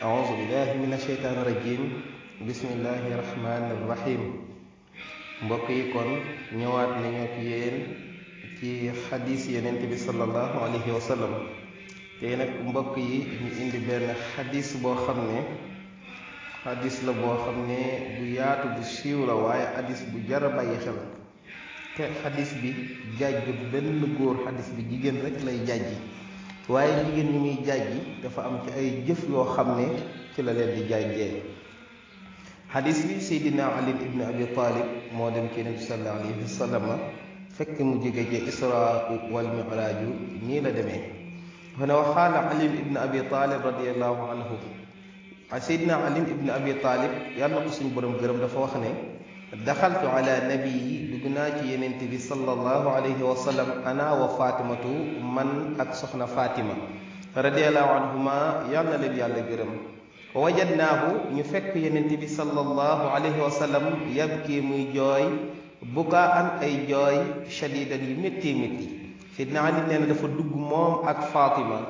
أعوذ بالله من الشيطان الرجيم بسم الله الرحمن الرحيم mbokk yi kon ñëwaat nañu ak yéen ci xadis yonent bi sallallahu alayhi wa sallam tey nag mbokk yi ñu indi benn xadis boo xam ne xadis la boo xam ne bu yaatu bu siiw la waaye xadis bu jar a bàyyi xel te xadis bi jàjjut benn góor xadis bi jigéen rek lay jàjji waaye jigéen ñi muy jàjji dafa am ci ay jëf yoo xam ne ci la leen di jàjjee xadis bi Seydina Ali ibn Abi Talib moo dem ci Yonent bi sallallahu alayhi wa sallam fekk mu jóge ci Israa wal Mi'raaj nii la demee xana wa qaala Ali ibn Abi Talib radiyallahu anhu Seydina Ali ibn Abi Talib yàlla na ko suñu borom gërëm dafa wax ne daxaltu ala nabii dugg naa ci Yonent bi sallallahu alayhi wa sallam ana wa fatimatu man ak soxna Fatima radiyallahu anhuma yàlla na leen yàlla gërëm wa wajadnaahu ñu fekk Yonent bi sallallahu alayhi wa sallam yabki muy jooy bukaan ay jooy shadidan yu métti métti Seydina Ali nee na dafa dugg moom ak Fatima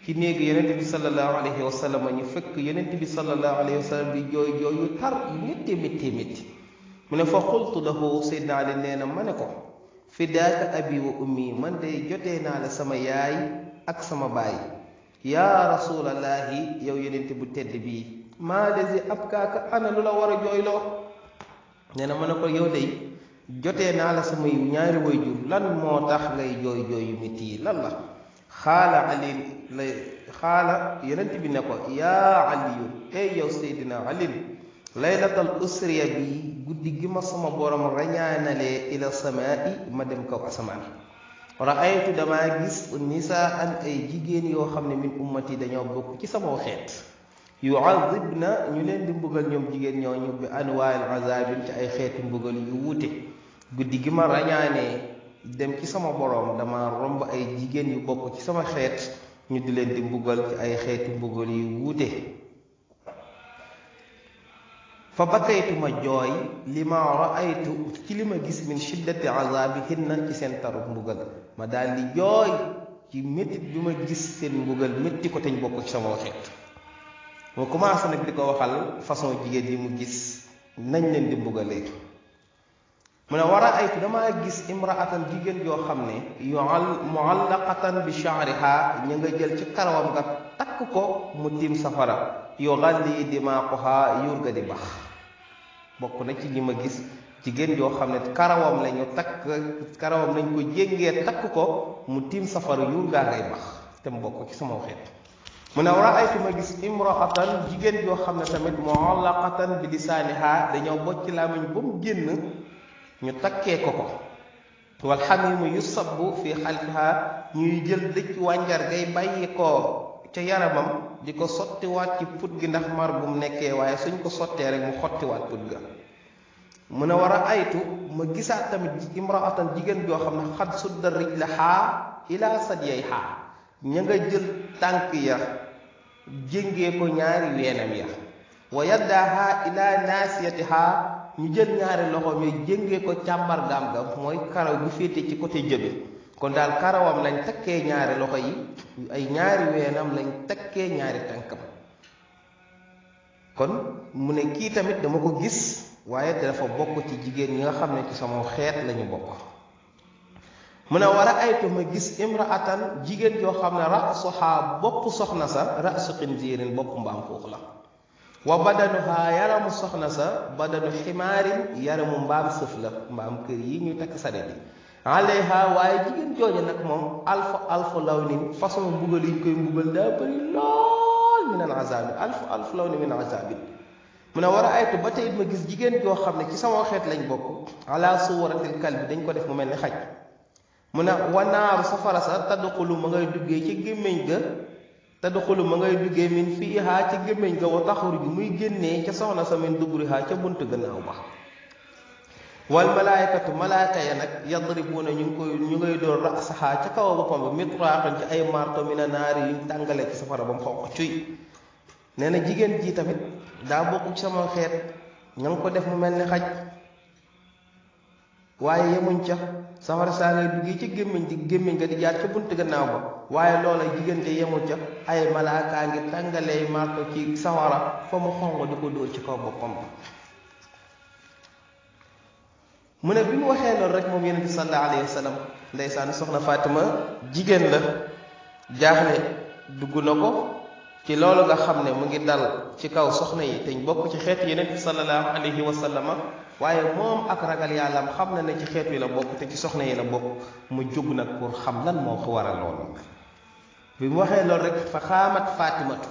ci néegu Yonent bi sallallahu alayhi wa sallam ñu fekk Yonent bi sallallahu alayhi wa sallam di jooy jooy yu tar yu métti métti métti mu ne fa xultu lahu Seydina Ali nee na ma ne ko fidaaka abi wa ummi man de jotee naa la sama yaay ak sama baay yaa rasulallaahi yow Yonent bu tedd bii maa lazi abkaaka ana lu la war a jooyloo nee na ma ne ko yow de jotee naa la sama ñaari wayjur lan moo tax ngay jooy jooy yu metti yi lan la xaala Ali xaala Yonent bi ne ko yaa Aliyu ey yow Seydina Ali laylatal usriya bi guddi gi ma sama borom rañaanalee ila samaa'i ma dem kaw asamaan raaytu damaa gis nisaan ay jigéen yoo xam ne min ummati dañoo bokk ci sama xeet yu'adhibna ñu leen di mbugal ñoom jigéen ñooñu bi anwaa'il azaabin ci ay xeeti mbugal yu wuute guddi gi ma rañaanee dem ci sama borom dama romb ay jigéen yu bokk ci sama xeet ñu di leen di mbugal ci ay xeeti mbugal yu wuute fa bakaytu ma jooy li ma raaytu ci li ma gis min shiddati azaabihinna ci seen taru mbugal ma daal di jooy ci métit bi ma gis seen mbugal métti ko teñ bokk ci sama xeet mu commencé nag di ko waxal façon jigéen yi mu gis nañ leen di mbugalee mu ne wa raaytu damaa gis imraatan jigéen yoo xam ne muallaqatan bi sha'riha ñu nga jël ci karawam nga takk ko mu tiim safara yughalli dimaaquha yuur ga di bax bokk na ci ñi ma gis jigéen yoo xam ne karawam lañu takk karawam lañ ko jéngee takk ko mu tiim safara yuur gaa ngay bax te mu bokk ci sama xeet mu ne raaytu ma gis imraatan jigéen yoo xam ne tamit muallaqatan bi lisaaniha dañoo bocc làmmiñ ba mu génn ñu takkee ko ko wal xamiimu yusabbu fi xalfiha ñuy jël dëcc wànjar gay bàyyi ko ca yaramam di ko sottiwaat ci put gi ndax mar bu mu nekkee waaye suñ ko sottee rek mu xottiwaat put ga mu ne war a aytu ma gisaat tamit imraatan jigéen joo xam ne xad sudda rijlahaa ila sadyayhaa ña nga jël tànk ya jéngee ko ñaari weenam ya wa yaddaahaa ila naasiyatihaa ñu jël ñaari loxoom ya jéngee ko càmbar gaam ga mooy karaw gi féete ci côté jëbe kon daal karawam lañ takkee ñaari loxo yi ay ñaari weenam lañ takkee ñaari tànkam kon mu ne kii tamit dama ko gis waaye dafa bokk ci jigéen ñi nga xam ne ci sama xeet lañu bokk mu ne war a aytu ma gis imraatan jigéen joo xam ne ra'suha bopp soxna sa ra'su xinziirin bopp mbaam xuux la wa badanuha yaramu soxna sa badanu ximaarin yaramu mbaam sëf la mbaam kër yi ñuy takk saret yi alayha waaye jigéen jooju nag moom alfu lawnin façon mbugal yi ñu koy mbugal daa bëri lool min al azaabi alfu lawnin min azaabin mu ne war a aytu ba tey ma gis jigéen joo xam ne ci sama xeet lañ bokk ala suwaratil kalbi dañ ko def mu mel ni xaj mu ne wanaaru safara sa tadxulu ma ngay duggee ci gémmiñ ga tadxulu ma ngay duggee min fiihaa ci gémmiñ ga wa taxruju muy génnee ca soxna sa min duburihaa ca bunt gannaaw ba wal malaayikatu malaayka ya nag yadribuuna ñu ngay doon rasaxaa ca kaw boppam ba mitraaqan ci ay marto mina naari yuñ tàngale ci safara ba mu xonq cuy nee na jigéen ji tamit daa bokk ci sama xeet ña ngi ko def mu mel ni xaj waaye yemuñ ca safara saa ngay duggee ci gémmiñ nga di jaar ca bunt gannaaw ba waaye loola jigéen ja yemul ca ay malaakaa ngi tàngalee marto ci sawara fa mu xonq di ko dóor ci kaw boppam ba mu ne bi mu waxee loolu rek moom yonent bi sallallahu alayhi wa sallam ndeysaan soxna Fatima jigéen la jaaxle dugg na ko ci loolu nga xam ne mu ngi dal ci kaw soxna yi te ñu bokk ci xeetu yonent bi sallallahu alayhi wa sallam waaye moom ak ragal yàllam xam na ne ci xeetu yi la bokk te ci soxna yi la bokk mu jóg nag pour xam lan moo ko waral loolu bi mu waxee loolu rek fa xaamat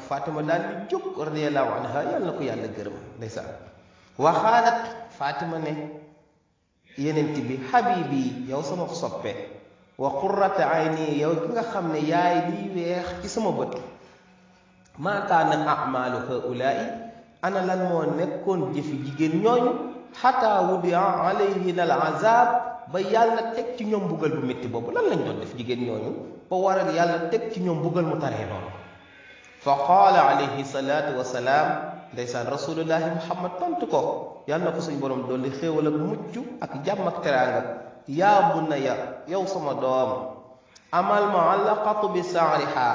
Fatima daal di jóg radiyallahu anha yàlla na ko yàlla gërëm ndeysaan waxaalat Fatima ne yenent bi habibi yow sama soppe wa qurrata ayni yow ki nga xam ne yaay liy weex ci sama bët maa kaana amalu haulaai ana lan moo nekkoon jëfi jigéen ñooñu xataa wudia alayhin al azab ba yàlla teg ci ñoom mbugal bu métti boobu lan lañ doon def jigéen ñooñu ba waral yàlla teg ci ñoom mbugal mu taree noonu fa qaala alayhi salaatu wa salaam ndeysaan rasulullahi muhammad tontu ko yàlla na ko suñ borom dolli xéewal ak mucc ak jàmm ak teraanga yaa bunayya yow sama doom amal muallaqatu bi saariha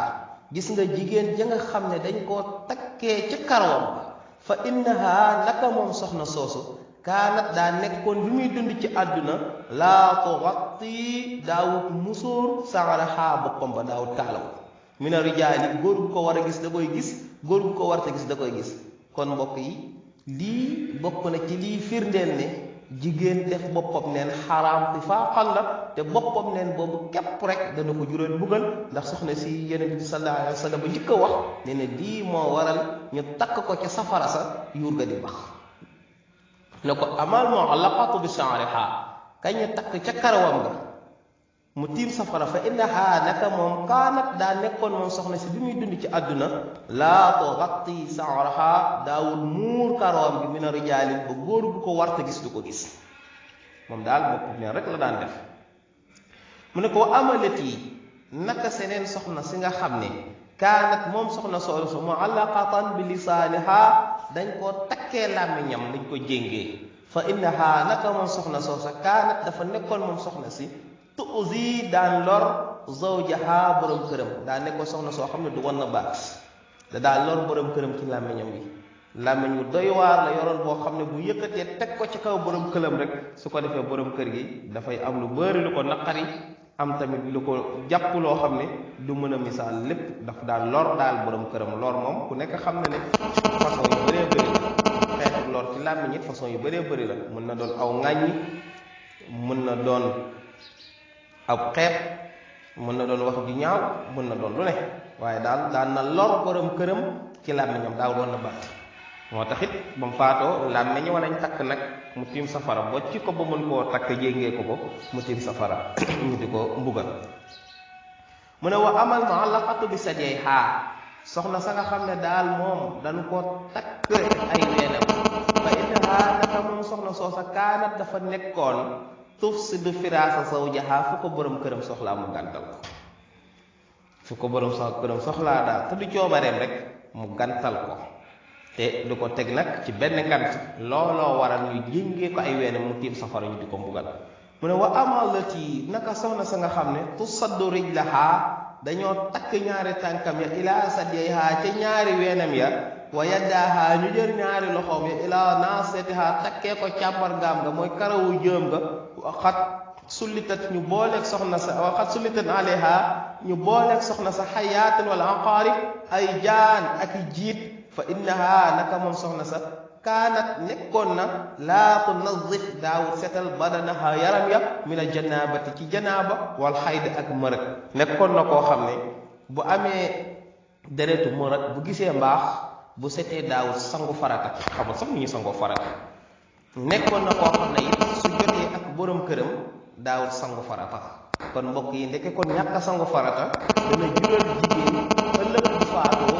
gis nga jigéen ja nga xam ne dañ koo takkee ci karawam fa innaha naka moom soxna soosu kaanat daa nekkoon bi muy dund ci àdduna laa tuxatti daawut musóor saaraha boppam ba daawut kaalaw mina rijaali góor gu ko war a gis da koy gis góor gu ko warta gis da koy gis kon mbokk yi lii bokk na ci lii firndeel ne jigéen def boppam neen xaraam ti faaxal la te boppam neen boobu képp rek dana ko jural mbugal ndax soxna si yonent bi sallallahu alayhi wa sallam ba njëkk a wax ne ne lii moo waral ñu takk ko ca safara sa yuur ga di bax ne ko amal muallaqatu bi sha'riha kañ ñu takk ca karawam nga mu tiim safara fa innaha naka moom kaanat daa nekkoon moom soxna si bi muy dund ci àdduna laa tughatti sha'raha daawul muur karawam gi mina rijaalin ba góor gu ko warta gis du ko gis moom daal bopp neen rek la daan def mu ne ko amalati naka seneen soxna si nga xam ne kaanat moom soxna soosu muallaqatan bi lisaaniha dañ koo takkee làmmiñam dañ ko jéngee fa innaha naka moom soxna soosa kaanat dafa nekkoon moom soxna si tuusi daan lor zawjaha borom këram daa nekkoon soxna soo xam ne du wan na baat da daa lor borom këram ci làmmiñam bi làmmiñ wu doy waar la yoroon boo xam ne bu yëkkatee teg ko ci kaw borom këram rek su ko defee borom kër gi dafay am lu bëri lu ko naqari am tamit lu ko jàpp loo xam ne du mën a misaal lépp daf daal lor daal borom këram lor moom ku nekk xam na ne façon yu bëree bëri la xeetu lor ci làmmiñ it façon yu bëree bëri la mën na doon aw ŋàññi mën na doon ab xeet mën na doon wax ju ñaaw mën na doon lu ne waaye daal daan na lor borom këram ci làmmiñam daaw doon na baat moo tax it ba mu faatoo làmmiñ walañ takk nag mu tiim safara bocc ko ba mën koo takk jéngee ko mu tiim safara ñu di ko mbugal mu ne wa amal muallaqatu bi sajayha soxna sa nga xam ne daal moom dañu ko takk ay weenam fa innaha naka moom soxna soosa kaanat dafa nekkoon tufsidu firaasa zawjaha fu ko borom këram soxlaa mu gàntal ko fu ko borom këram soxlaa daal te du coobareem rek mu gàntal ko te du ko teg nag ci benn ngant looloo waral ñu jéngee ko ay weenam mu tiim safara ñu di ko mbugal mu ne wa amalati naka soxna sa nga xam ne tusaddu rijlaha dañoo takk ñaari tànkam ya ilaa sadyha ca ñaari weenam ya wa yaddaha ñu jël ñaari loxoom ya ilaa naasiyatiha takkee ko càmbargaam nga mooy karawu jëm nga waxat sullitat ñu booleeg soxna sa waxat sullitat alayha ñu booleeg soxna sa xayaatan wala aqaarib ay jaan ak i jiit fa innaha naka moom soxna sa kaanat nekkoon na laa tunazif daawut setal badanaha yaram ya min al janaabati ci janaaba wal xayd ak mërëg nekkoon na koo xam ne bu amee deretu mërëg bu gisee mbaax bu setee daawut sangu farata xamul sax ni ñu sangoo farata nekkoon na koo xam ne it su jotee ak borom këram daawut sangu farata kon mbokk yi ndeke kon ñàkk a sangu farata dana jural jigéen ëllëg bu faatoo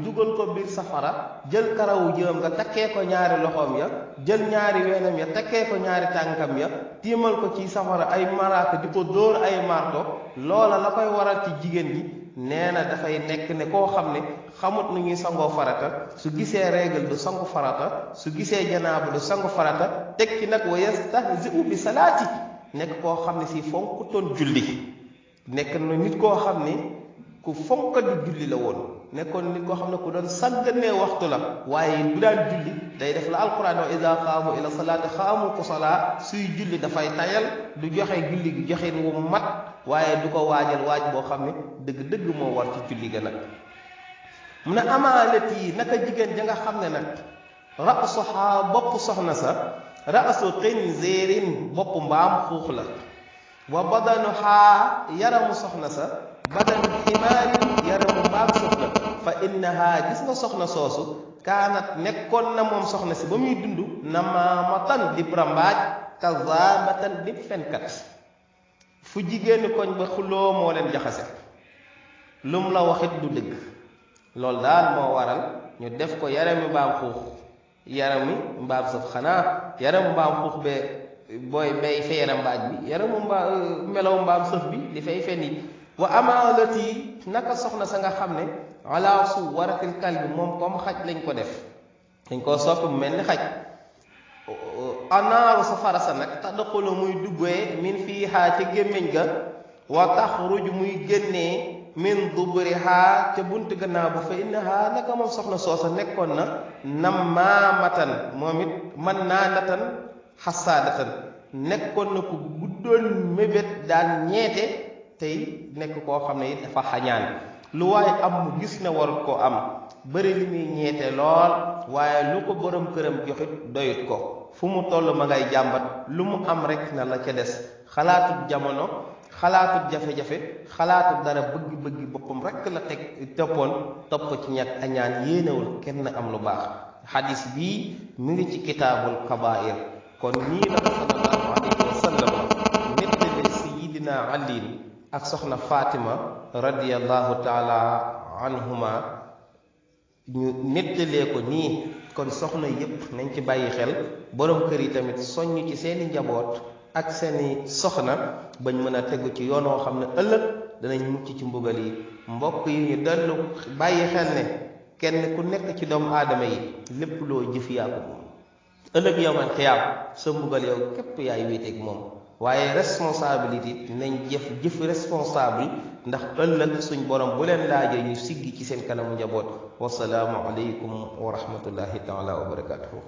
dugal ko biir safara jël karawu jëm nga takkee ko ñaari loxoom ya jël ñaari weenam ya takkee ko ñaari tànkam ya tiimal ko ci safara ay maraaka di ko dóor ay marto loola la koy waral ci jigéen gi nee na dafay nekk ne koo xam ne xamut nu ñuy sangoo farata su gisee règle du sangu farata su gisee janaaba du sangu farata teg ci nag wa yastahzi'u bi salaati nekk koo xam ne si fonkutoon julli nekk na nit koo xam ne ku fonkadu julli la woon nekkoon nit koo xam ne ku doon sàgganee waxtu la waaye bu daan julli day def la alquran wa iza qaamu ila salaati xaamu kusala suy julli dafay tayal du joxe julli gi joxin wu mat waaye du ko waajal waaj boo xam ne dëgg-dëgg moo war ci julli ga nag mu ne amaalat yi naka jigéen ja nga xam ne nag ra'suha bopp soxna sa ra'su xinziirin bopp mbaam xuux la wa badanuha yaramu soxna sa badanu ximaarin yaramu mbaam suuf la fa innaha gis nga soxna soosu kaanat nekkoon na moom soxna si ba muy dund namaamatan di rambaaj kazaabatan di fenkat fu jigéeni koñ ba xuloo moo leen jaxase lum la waxit du dëgg loolu daal moo waral ñu def ko yarami mbaam xuux yarami mbaam suuf xanaa yaramu mbaam xuux bee booy bay feera mbaaj bi yaramu melaw mbaam suuf bi di fay fen yi wa amaalati naka soxna sa nga xam ne ala su waratil kalbi moom comme xaj lañ ko def dañ koo soppi mu mel ni xaj anaaru safara sa nag tadxulu muy duggee min fiihaa ca gémmiñ ga wa taxruj muy génnee min duburihaa ca bunt gannaaw ba fa innahaa naka moom soxna soosa nekkoon na nammaamatan moom it mën naa natan xasaadatan nekkoon na ku guddoon mébét daan ñeete tey nekk koo xam ne it dafa xañaan lu waaye am mu gis ne war koo am bëri li muy ñeete lool waaye lu ko borom këram joxit doyut ko fu mu toll ma ngay jàmbat lu mu am rek na la ca des xalaatut jamono xalaatut jafe-jafe xalaatut dara bëgg-bëgg boppam rek la teg topp ci ñàkk añaan yéenewul kenn am lu baax xadis bii mu ngi ci kitaabul kabair kon nii la sallallahu alayhi wa sallam nettali sayidina Ali ak soxna Fatima radiyallahu taala anhuma ñu nettalee ko nii kon soxna yépp nañ ci bàyyi xel borom kër yi tamit soññ ci seeni njaboot ak seeni soxna bañ mën a tegu ci yoon woo xam ne ëllëg danañ mucc ci mbugal yi mbokk yi ñu dellu bàyyi xel ne kenn ku nekk ci doomu aadama yi lépp loo jëf yaa ko moom ëllëg yawmal xiyaam sa mbugal yow képp yaay wéeteeg moom waaye responsabilité nañ jëf responsable ndax ëllëg suñ borom bu leen laajee ñu siggi ci seen kanamu njaboot wasalaamu aleykum wa rahmatullahi taala wa barakatuhu